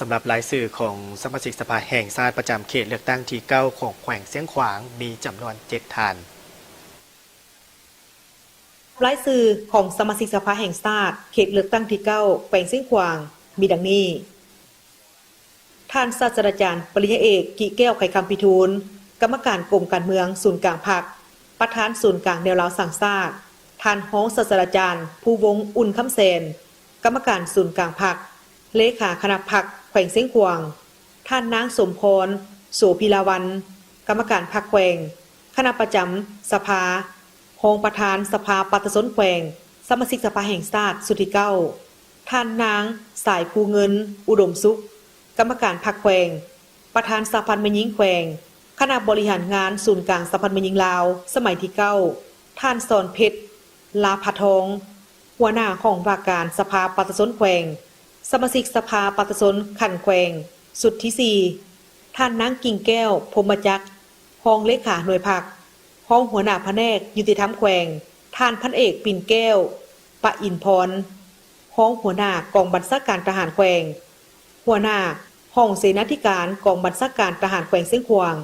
ສຳລັບລາຍຊື່ຂອງສະມາຊິກສະພາແຫ່ງຊາດປະຈຳເຂດເລືອກຕັ້ງທີເກົ້າຂອງແຂວງຊຽງຂວາງ ມີຈຳນວນເຈັດທ່ານ. ລາຍຊື່ຂອງສະມາຊິກສະພາແຫ່ງຊາດເຂດເລືອກຕັ້ງທີເກົ້າແຂວງຊຽງຂວາງ ມີດັ່ງນີ້: ທ່ານສາດສະດາຈານປະລິນຍາເອກ ກິແກ້ວ ໄຂຄຳພິທູນ ກຳມະການກົມການເມືອງສູນກາງພັກ ປະທານສູນກາງແນວລາວສ້າງຊາດ, ທ່ານຮອງສາດສະດາຈານ ພູວົງ ອຸ່ນຄຳແສນ ກຳມະການສູນກາງພັກ ເລຂາຄະນະພັກແຂວງຊຽງຂວາງ, ທ່ານນາງ ສົມພອນ ໂສພິລາວັນ ກຳມະການພັກແຂວງ, ຄະນະປະຈຳສະພາ, ຮອງປະທານສະພາປະຊາຊົນແຂວງ ສະມາຊິກສະພາແຫ່ງຊາດຊຸດທີເກົ້າ, ທ່ານນາງ ສາຍພູເງິນ ອຸດົມສຸກ ກຳມະການພັກແຂວງ, ປະທານສະຫະພັນແມ່ຍິງແຂວງ, ຄະນະບໍລິຫານງານສູນກາງສະຫະພັນແມ່ຍິງລາວ ສະໄໝທີເກົ້າ, ທ່ານ ສອນເພັດ ລາພະທອງ ຫົວໜ້າຫ້ອງວ່າການສະພາປະຊາຊົນແຂວງ, ສະມາຊິກສະພາປະຊາຊົນຂັ້ນແຂວງ ຊຸດທີສີ່, ທ່ານນາງ ກິ່ງແກ້ວ ພົມມະຈັກ ຮອງເລຂາໜ່ວຍພັກ, ຮອງຫົວໜ້າພະແນກຍຸຕິທຳແຂວງ, ທ່ານພັນເອກ ປິ່ນແກ້ວ ປະອິນພອນ ຮອງຫົວໜ້າກອງບັນຊາການທະຫານແຂວງ, ຫົວໜ້າຫ້ອງເສນາທິການກອງບັນຊາການທະຫານແຂວງຊຽງຂວາງ,